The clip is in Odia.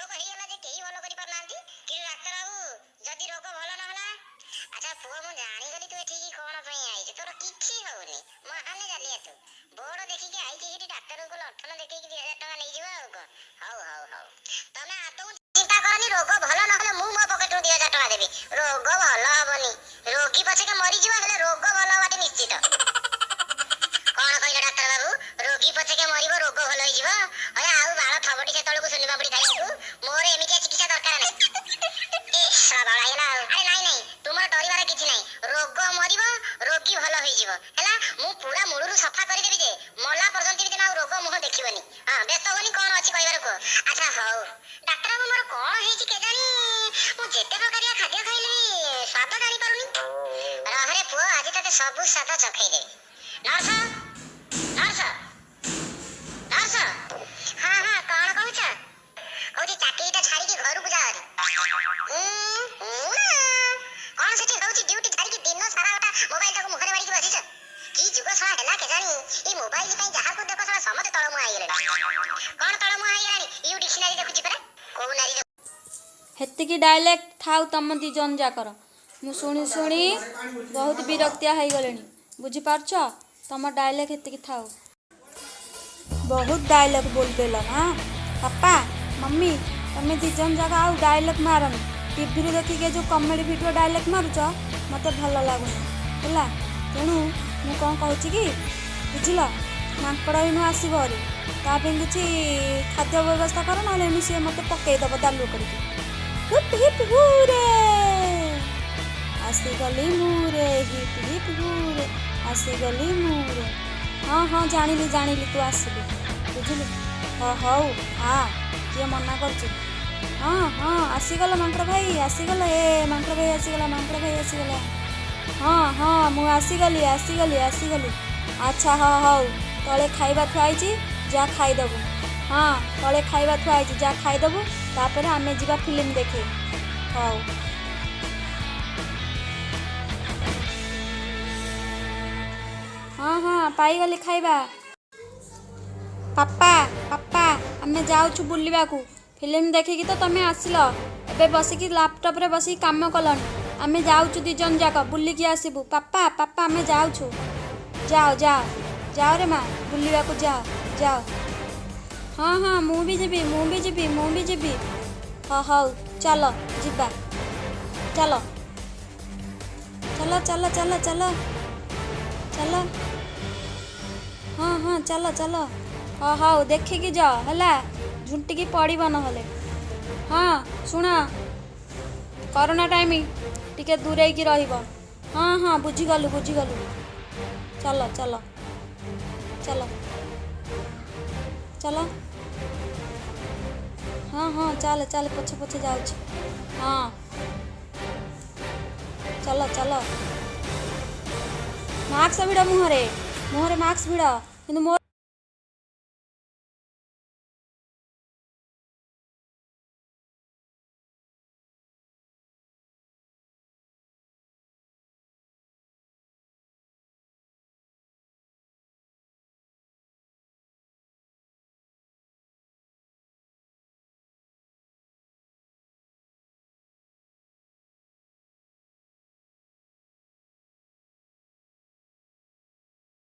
ରୋଗ ହେଇଗଲା ଯେ କେହି ଭଲ କରିପାରୁନାହାନ୍ତି। କିନ୍ତୁ ଡାକ୍ତର ବାବୁ, ଯଦି ରୋଗ ଭଲ ନହେଲା? ଆଚ୍ଛା ପୁଅ, ମୁଁ ଜାଣିଗଲି ତୁ ଏଠିକି କଣ ପାଇଁ ଆଇଛୁ। ତୋର କିଛି ହଉନି, ମହାନେ ଜାଲିଆ ତୁ। ବୋର୍ଡ ଦେଖିକି ଆଇଛି ସେଠି, ଡାକ୍ତରଙ୍କୁ ଲଣ୍ଠନ ଦେଖେଇକି 2000 ଟଙ୍କା ନେଇଯିବ ଆଉ କଣ। ହଉ ହଉ ହଉ, ତମେ ଆଦୌ ଚିନ୍ତା କରନି। ରୋଗ ଭଲ ନହେଲେ ମୁଁ ମୋ ପକେଟରୁ 2000 ଟଙ୍କା ଦେବି। ରୋଗ ଭଲ ହବନି, ରୋଗୀ ପଛକେ ମରିଯିବ, ହେଲେ ରୋଗ ଭଲ ହବାଟି ନିଶ୍ଚିତ। କଣ କହିଲ ଡାକ୍ତର ବାବୁ? ରୋଗୀ ପଛକେ ମରିବ, ରୋଗ ଭଲ ହେଇଯିବ? ଅରେ, ଆଉ ବାଳ ଥବଟି ସେତେବେଳକୁ ସୁନି ପାମ୍ପୁଡ଼ି ଖାଇବାକୁ। ମୋର ଏମିତିଆ ଚିକିତ୍ସା ଦରକାର ନାହିଁ। ଏ ଶଳା, ବାଳ ହେଇଗଲା ଆଉ। ଆରେ ନାଇଁ ନାଇଁ, ତୁମର ଡରିବାର କିଛି ନାହିଁ। ରୋଗ ମରିବ, ରୋଗୀ ଭଲ ହେଇଯିବ। ହେଲା, ମୁଁ ପୁରା ମୂଳରୁ ସଫା କରିଦେବି ଯେ ମଲା ପର୍ଯ୍ୟନ୍ତ ବି ତମେ ଆଉ ରୋଗ ମୁହଁ ଦେଖିବନି। ହଁ, ବ୍ୟସ୍ତ ହୁଅନି। କଣ ଅଛି କହିବାର କୁହ। ଆଚ୍ଛା ହଉ ଡାକ୍ତର ବାବୁ, ମୋର କଣ ହେଇଛି କେଜାଣି? ମୁଁ ଯେତେ ପ୍ରକାରିଆ ଖାଦ୍ୟ ଖାଇଲେ ବି ସ୍ୱାଦ ଜାଣିପାରୁନି। ରହରେ ପୁଅ, ଆଜି ତତେ ସବୁ ସ୍ୱାଦ ଚଖେଇଦେବି। Nurse, nurse, nurse! ହଁ ହଁ, କଣ କହୁଛ? କହୁଛି ଚାକିରିଟା ଛାଡିକି ଘରକୁ ଯା ଭାରି। ଉଁ, ନା କଣ ସେଠି ହଉଛି? ଡ୍ୟୁଟି ଛାଡିକି ଦିନ ସାରା ଗୋଟା ମୋବାଇଲ ଟାକୁ ମୁହଁରେ ମାରିକି ବସିଛ। କି ଯୁଗ ଶଳା ହେଲା କେଜାଣି? ଏଇ ମୋବାଇଲ ପାଇଁ ଯାହାକୁ ଦେଖ ଶଳା ସମସ୍ତେ ତଳମୁହାଁ ହେଇଗଲେଣି। କଣ ତଳମୁହାଁ ହେଇଗଲାଣି? You dictionary ଦେଖୁଛି ପରା, କୋଉ ନାରୀ ହେତିକି ଡାଇଲଗ୍ ଥାଉ ତମ ଦି ଜଣ ଯାକର। ମୁଁ ଶୁଣି ଶୁଣି ବହୁତ ବିରକ୍ତିଆ ହେଇଗଲିଣି, ବୁଝିପାରୁଛ? ତମ ଡାଇଲଗ୍ ହେତିକି ଥାଉ। ବହୁତ ଡାଇଲଗ୍ ବୋଲିଦେଲ ନା? ପାପା, ମମି, ତମେ ଦି ଜଣ ଯାକ ଆଉ ଡାଇଲଗ୍ ମାରନି। ଟିଭିରୁ ଦେଖିକି ଏ ଯେଉଁ କମେଡ଼ି ଭିଡ଼ିଓ ଡାଇଲଗ୍ ମାରୁଛ, ମୋତେ ଭଲ ଲାଗୁନି, ହେଲା? ତେଣୁ ମୁଁ କ'ଣ କହୁଛି କି, ବୁଝିଲ, ମାଙ୍କଡ଼ ଏଇନୁ ଆସିବ ଭାରି। ତା ପାଇଁ କିଛି ଖାଦ୍ୟ ବ୍ୟବସ୍ଥା କର, ନହେଲେ ଏଇନୁ ସିଏ ମୋତେ ପକେଇଦବ ଦାଲୁ କରିକି। ହିପ୍ ହିପ୍ ହୁରେ, ଆସିଗଲି ମୁରେ। ହିପ୍ ହିପ୍ ହୁରେ, ଆସିଗଲି ମୁରେ। ହଁ ହଁ, ଜାଣିଲି ଜାଣିଲି, ତୁ ଆସିଲୁ, ବୁଝିଲୁ? ହଁ, ହଉ ଆ, କିଏ ମନା କରୁଛି? ହଁ ହଁ, ଆସିଗଲ ମାଙ୍କଡ଼ ଭାଇ, ଆସିଗଲ। ଏ ମାଙ୍କଡ଼ ଭାଇ ଆସିଗଲା, ମାଙ୍କଡ଼ ଭାଇ ଆସିଗଲା। ହଁ ହଁ, ମୁଁ ଆସିଗଲି, ଆସିଗଲି, ଆସିଗଲି। ଆଚ୍ଛା, ହଁ, ହଉ, ତଳେ ଖାଇବା ଥୁଆ ହେଇଛି, ଯା ଖାଇଦେବୁ। ହଁ, ତଳେ ଖାଇବା ଥୁଆ ହେଇଛି, ଯା ଖାଇଦେବୁ, ତାପରେ ଆମେ ଯିବା ଫିଲ୍ମ ଦେଖି। ହଉ। ହଁ ହଁ, ପାଇଗଲି ଖାଇବା। ପାପା, ପାପା, ଆମେ ଯାଉଛୁ ବୁଲିବାକୁ। ଫିଲ୍ମ ଦେଖିକି ତ ତମେ ଆସିଲ, ଏବେ ବସିକି ଲାପଟପ୍ରେ ବସିକି କାମ କଲଣି। ଆମେ ଯାଉଛୁ ଦି ଜଣ ଯାକ, ବୁଲିକି ଆସିବୁ। ପାପା, ପାପା, ଆମେ ଯାଉଛୁ। ଯାଅ ଯାଅ, ଯାଅ ରେ ମା, ବୁଲିବାକୁ ଯାଅ, ଯାଅ। ହଁ ହଁ, ମୁଁ ବି ଯିବି, ମୁଁ ବି ଯିବି, ମୁଁ ବି ଯିବି। ହଁ, ହଉ, ଚାଲ ଯିବା, ଚାଲ ଚାଲ ଚାଲ ଚାଲ ଚାଲ ଚାଲ। ହଁ ହଁ, ଚାଲ ଚାଲ। ହଁ, ହଉ, ଦେଖିକି ଯାଅ ହେଲା, ଝୁଣ୍ଟିକି ପଡ଼ିବ ନହେଲେ। ହଁ, ଶୁଣ, କରୋନା ଟାଇମ୍, ଟିକେ ଦୂରେଇକି ରହିବ। ହଁ ହଁ, ବୁଝିଗଲୁ ବୁଝିଗଲୁ। ଚାଲ ଚାଲ ଚାଲ ଚାଲ। ହଁ ହଁ, ଚାଲ ଚାଲ, ପଛେ ପଛେ ଯାଉଛି। ହଁ, ଚାଲ ଚାଲ। ମାସ୍କ ଭିଡ଼ ମୁହଁରେ, ମୁହଁରେ ମାସ୍କ ଭିଡ଼ କିନ୍ତୁ ମୋ